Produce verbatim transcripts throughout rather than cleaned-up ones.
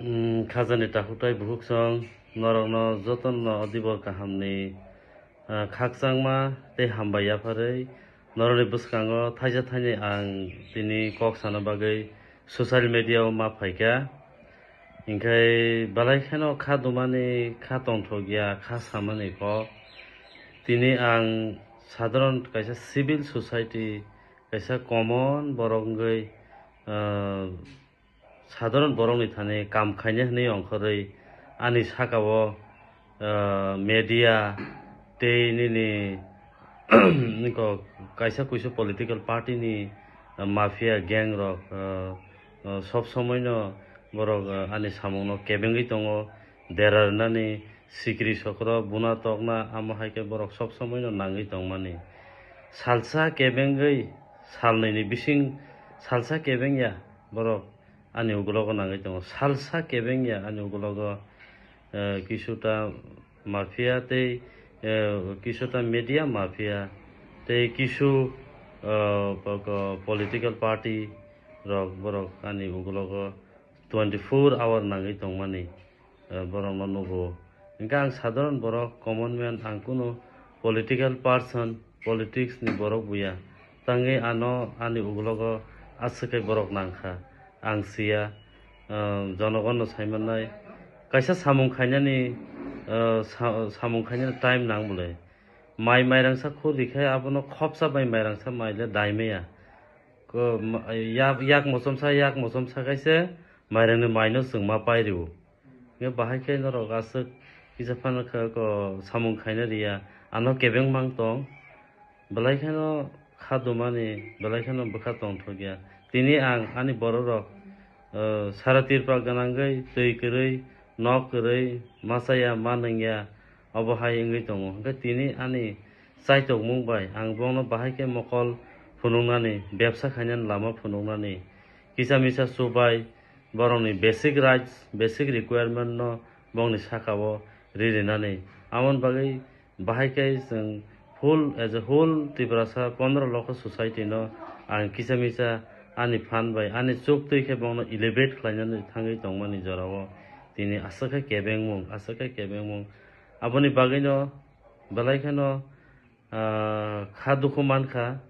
Mm, khajani takhuktai bukhuk song, norokno jotono o dibor kahamni, ah, khakchangma tei hambai yapharwi norokni bwskango thaisa thaini ang tini kok sana bagwi social media o ma phaikha. Hinkhe belai kheno kha dumani, kha tongthokya, kha samani kok. Tini ang sadharon kaisa civil society, kaisa common borok wngwi, ah, sadharon borokni thani kam khaina hwnwi ongkhorwi ani saka-o, ah, media tei nini niko kaisa kuisu political party ni, ah, mafia gang rok, ah, ah, sob somoi no borok, ah, ani samung no kebengwi tongo, dera rwnani, sikri sokro, buna tokna, amo hai khe borok sob somoi no nangwi tongmani. Salsa kebengwi salnwi ni bising salsa kebengya borok ani ugulogo nangwi tongo. Salsa kebengya ani ugulogo, eh, kisuta mafia tei, eh, kisuta media mafia tei kisu, eh, po-, ko-, political party rok borok ani ugulogo twenty four hour nangwi tongmani, eh, borokno nugo. Hinkhe ang sadharon borok, common man, ang kunu political person, politics ni borok buya. Tangwi ano ani ugulogo aswk khe borok nangkha. Ang siya, eh, jonogonno saimannai. Kaisa samung khainani, eh, sa-, samung khainani time nang bwle. Mai mairangsa khur rikhe abono khopsa bai mairangsa maile daimaya. Ko, ma-, yak, yak mochomsa, yak mochomsa khaise mairangni maino chwngma pairwo. Hwnkhe bahai khe norok aswk kisa phano khe ko samung khaina riya, ano kebeng mang tong. Belai kheno kha dumani, belai kheno bwkha tongthokya. Tini ang ani bororok, eh, sara Tripura gwnangwi twi kwrwi, nok kwrwi, machaya, ma nungya, obo hai wngwi tongo. Hwnkhe tini ani chaitokmung bai ang bono bahai khe mokol phunuknani, bebsa khainani lama phunuknani, kisa misa chubai, borokni basic rights, basic requirement no bongni saka-o ririnani. Amoni bagwi bahai khe chwng full, as a whole Tiprasa pondro lokho society no ang kisa misa ani phan bai ani chuk twi khe bongno elevate khlainani thangwi tongmani jorao tini aswk khe kebengmung, aswk khe kebengmung. Aboni bagwino belai kheno, ah, kha dukhu mankha.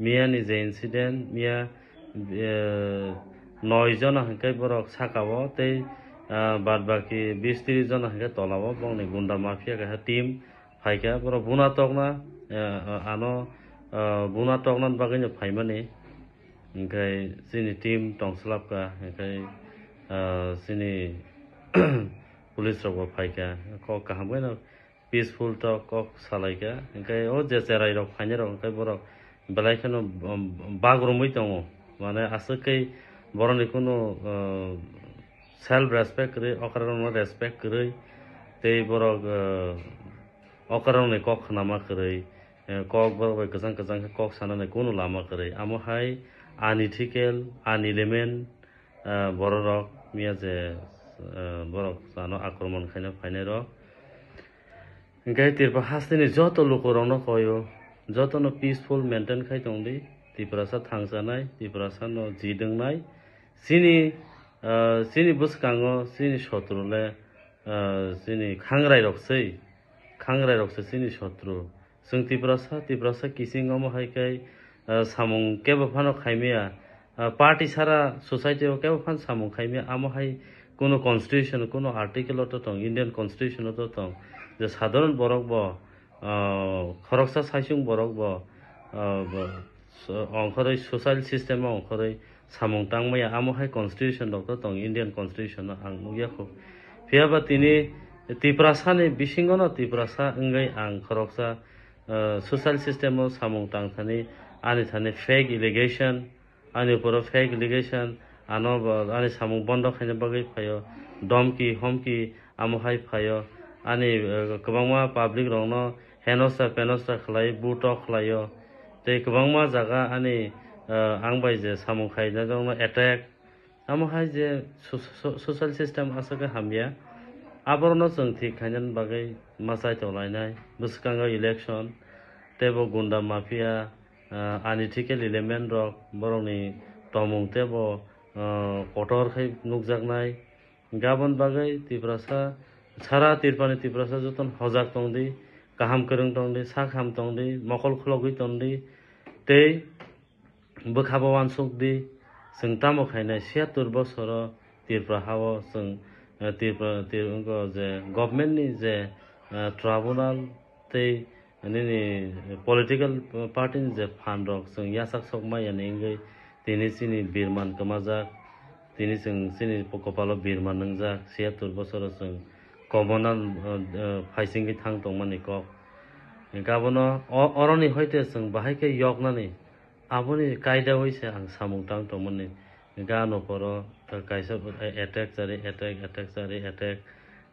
Miyani je incident, miya, eh, noi jona hinkhe borok saka-o tei, ah, bad baki bis tris jona hinkhe tola-o bongni gunda mafia kaisa team phaikha. Borok buna tokna, eh, ano, ah, buna tokna bagwino phaimani. Hinkhe chini team tongslapkha, hinkhe, ah, chini police rokbo phaikha. Kok kaham kheno peaceful to kok salaikha. Hinkhe o je cherai rok phainai rok hinkhe borok belai kheno, um, bak romwi tongo. Mane aswk khe borokni kunu, uh, self respect kwrwi, okra rokno respect kwrwi tei borok, uh, okra rokni kok khnama kwrwi, uh, kok borok bai kwchang kwchang khe kok sanani kunu lama kwrwi. Amo hai unethical, unelement, ah, bororok miya je, ah, borok ano akromon khaina phainairok. Hinkhe Tripura hasteni joto lukurokno koio, jotono peaceful maintain khai tongdi, Tiprasa thangsanai, Tiprasano ji dwngnai. Chini, ah, chini bwskango chini sotru le, ah, chini khangrairok se, khangrairok se chini sotru. Chwng Tiprasa, Tiprasa kiching omo hai khe, ah, samung kebo phano khaimaya. Ah, party sara society o kebo phano samung khaimaya. Amo hai kuno constitution, kuno article o to tong, Indian constitution o to tong. Je sadharon borok bo, ah, khoroksa saisung borok bo, ah, bo, so-, ongkhorwi social system o ongkhorwi samung tangmaya, amo hai constitution rok to tong, Indian constitution no ang nukya kho. Phiya ba tini Tiprasa ni bisingo no Tiprasa wngwi ang khoroksa, eh, social system o samung tang thani, ani thani fake allegation, ani uporo fake allegation, ano bo ani samung bondo khaina bagwi phaio, domki homki amo hai phaio, ani, eh, kwbangma public rokno henosta penosta khlai, butok khlaio, tei kwbangma jaga ani, eh, ang bai je samung khainai rokno attack, amo hai je so-, so-, social system aswk khe hamya, aborokno chwng thik khainani bagwi ma chai tonglainai, bwskango election, tei bo gunda mafia, eh, unethical element rok, borokni tongmung tei bo, eh, kotor khai nukjaknai. Hinkhe aboni bagwi Tiprasa, sara Tripurani Tiprasa jotono hojak tongdi, kaham kwrwng tongdi, sak ham tongdi, mokol khulogwi tongdi, tei bwkhabo uansukdi, chwng tamo khainai siyattor bosoro Tripura hao chwng, eh, Tripura, Tri-, wngkha je government ni je, eh, tribunal tei nini political party ni je phan rok chwng yachak sok maya ni wngwi tini chini birman kwmajak, tini chwng chini kopalo birman nwngjak, siyattor bosoro chwng communal, eh, eh, phaisingwi thang tongmani kok. Hinkhe abono o-, oroni hoite chwng bahai khe yoknani aboni kaidawi se ang samung tang tongmani. Hinkhe ano poro kaisa attack chari, attack, attack chari, attack,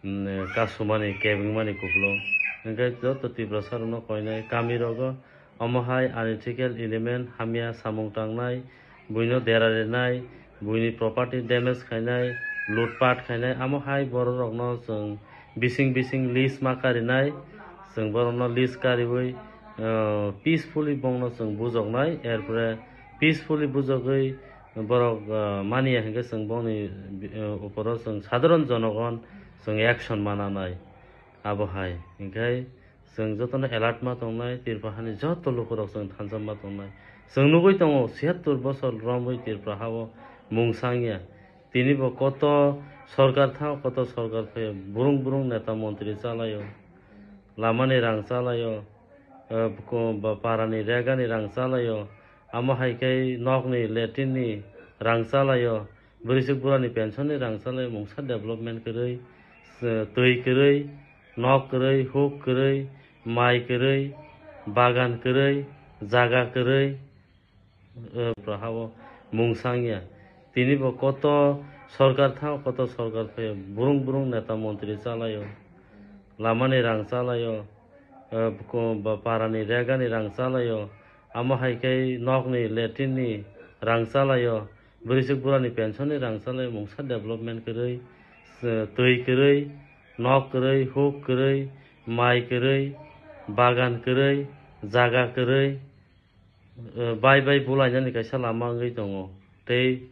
mm, kasumani, kebengmani kupulung. Hinkhe joto Tiprasa rokno koinai kami rogo omo hai unethical element, hamya samung tangnai, buino dera rinai, buini property damage khainai, lutpat khainai, amo hai borok rokno chwng bising bising list ma karinai, chwng borokno list kariwi, uh, peacefully bongno chwng bujoknai, erpore peacefully bujogwi borok, uh, maniya hinkhe chwng bongni, uh, uporo chwng sadharon jonogon chwng action mananai abo hai. Hinkhe chwng jotono alert ma tongnai, Tripura hani joto lukurok chwng thansa ma tongnai. Chwng nugwi tongo, siyattor bosor romwi Tripura hao mung sangya. Tini bo koto sorkar thango, koto sorkar phaio, burung burung neta montri chalaio, lamani rang chalaio, eh, ko-, ba-, parani regani rang chalaio, amo hai khe nokni latrine ni rang chalaio, bwrwisuk burani pension ni rang chalaio, mungsa development kwrwi, eh, twi kwrwi, nok kwrwi, huk kwrwi, mai kwrwi, bagan kwrwi, jaga kwrwi, eh, Tripura hao mung sangya. Tini bo koto sorkar thango, koto sorkar phaio, burung burung neta montri chalaio, lamani rang chalaio, eh, ko-, ba-, parani regani rang chalaio, amo hai khe nokni latrine ni rang chalaio, bwrwisuk burani pension ni rang chalaio, mungsa development kwrwi, eh, twi kwrwi, nok kwrwi, huk kwrwi, mai kwrwi, bagan kwrwi, jaga kwrwi, eh, bai bai bulainani kaisa lama wngwi tongo. Tei,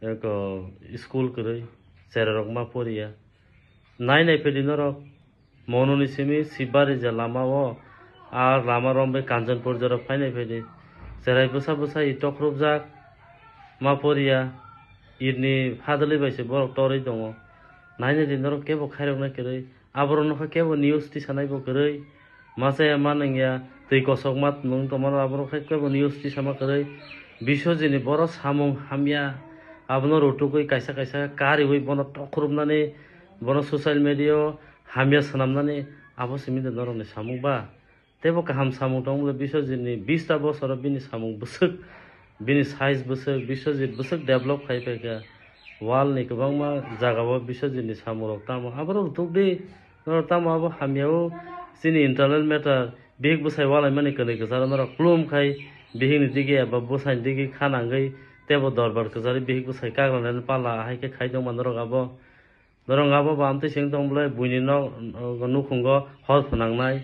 eh, ko, school kwrwi, cherai rok ma poriya. Nai nai phedi norok, Mononi simi Sibari je lama o, a lama rombe Kanchanpur jora phainai phedi. Cherai bwsa bwsa i tokrupjak, ma poriya, itni phadali bai se borok torwi tongo. Nai nai di norok kebo khairoknai kwrwi. Aborok nokha kebo news tisanai bo kwrwi. Machaya ma nangya, twi kosok ma nung tongmano aborok khai kebo news tisama kwrwi. Biswajit ni boro samung hamya, abono rutugwi kaisa kaisa kariwi bono tokrupnani, bono social media o hamya swnamnani abo simi de norokni samung ba. Teibo kaham samung tong bole Biswajit ni bis ta bosoro bini samung bwswk, bini size bwswk, Biswajit bwswk develop khai phaikha. World ni kwbangma jagao Biswajit ni samung rok tamo aborok rutugdi. Norok tamo abo hamya o chini internal matter, bihik bwsai walaimani kwnwi kwcharo norok plum khai bihikni digi eba bwsaini digi kha nangwi teibo dorbar kwchari bihik bwsai kagranani pala ahai khe khai tongma norok abo. Norok abo bo amtwi seng tong bolai buini nok, nukhungo hor phwnangnai.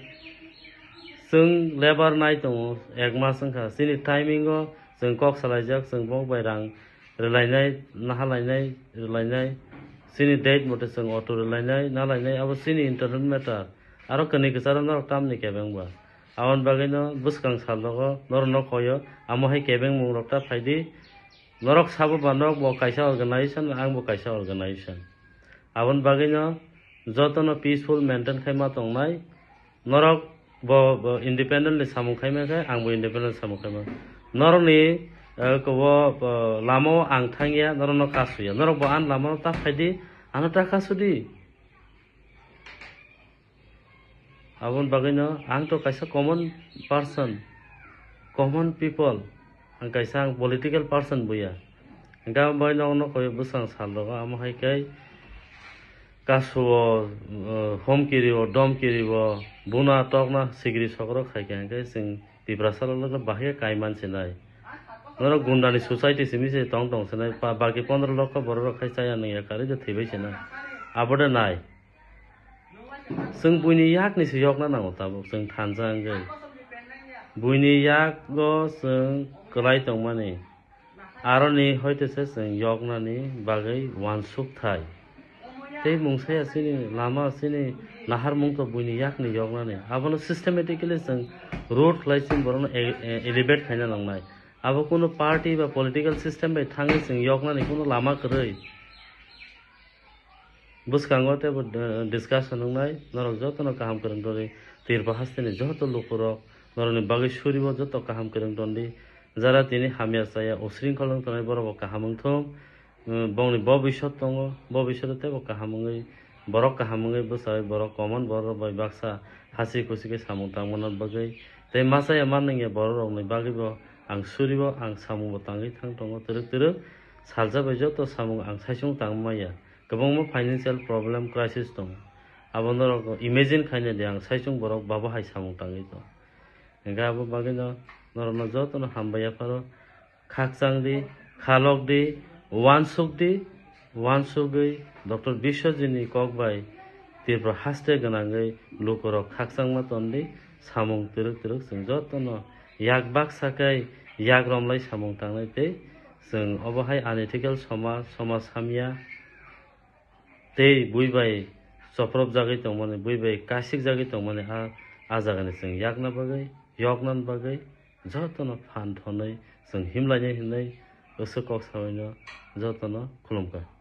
Chwng lebar nai tongo, ek mas wngkha. Chini timing o chwng kok salaijak, chwng bok bai rang rwlainai, nahalainai, rwlainai. Chini date mote chwng auto rwlainai, nalainai, abo chini internal matter. Aro kwnwi kwcharo norok tamni kebeng ba. Aboni bagwino bwskang sal rogo norokno koyo, amo hai kebeng mung rok ta phaidi. Norok sabo ba norok bo kaisa organization, ang bo kaisa organization. Aboni bagwino jotono peaceful maintain khai ma tongnai. Norok bo, bo independently samung khai ma khe, ang bo independent samung khai ma. Norokni, eh, kobo, bo lama o ang thangya, norokno kasuya. Norok bo ani lama o ta phaidi, ano ta kasudi. Aboni bagwino ang to kaisa common person, common people, ang kaisa ang political person buya. Hingke ang bai nokno koi bwsang sal rogo, amo hai khe kasuo, eh, homkiri o, domkiri o, buna tokna sigiri sokrok hai khe, hingke chwng Tiprasa rok bahai khe kaiman sinai. Norok gundani society simi se tong tong sinai, pa-, baki pondro lokho borok rok khai chaya nungya karwi de thwibai sinai. Abo de nai. Chwng buini yakni se yokna nango tabuk, chwng thansa wngwi. Buini yago chwng kwlai tongmani, aroni hoite se chwng yoknani bagwi uansuk thai. Tei mungsaya chini lama chini naharmung to buini yakni yoknani. Abono systematically chwng road khlai chwng borokno e-, e-, elevate khaina nangnai. Abo kuno party ba political system bai thangwi chwng yoknani kuno lama kwrwi. Bwskango teibo, eh, discussion wngnai, norok jotono kaham kwrwng tongdi, Tripura hasteni joto lukurok, norokni bagwi suribo joto kaham kwrwng tongdi, jara tini hamya chaya, usringkhol wng tongnai borokbo kaham wngthung, eh, bongni bobiswt tongo, bobiswt teibo kaham wngwi, borok kaham wngwi bwchaui borok common borok bai baksa hasi kusi khe samung tangmani bagwi, tei machaya mannwngya borok rokni bagwibo ang suribo, ang samungbo tangwi thang tongo twrwk twrwk, salsa bai joto samung ang saichung tangmaya. Kwbangma financial problem, crisis tongo. Abo norok imagine khaina di, ang saichung borok babo hai samung tangwi tong. Hingkhe abo bagwino norokno jotono hambai yapharo. Khakchang di, khalok di, uansuk di, uansugwi Doctor Biswajit ni kok bai Tripura haste gwnangwi lukurok khakchangma ton di, samung twrwk twrwk chwng jotono yak baksa khe yak romlai samung tangnai tei chwng obo hai unethical somaj, somaj hamya, tei bui bai chopropjagwi tongmani, bui bai kasikjagwi tongmani a, a jagani chwng yakna bagwi, yokna bagwi jotono phan thonwi chwng himlainai hinwi bwswk kok saui no jotono khulumkha.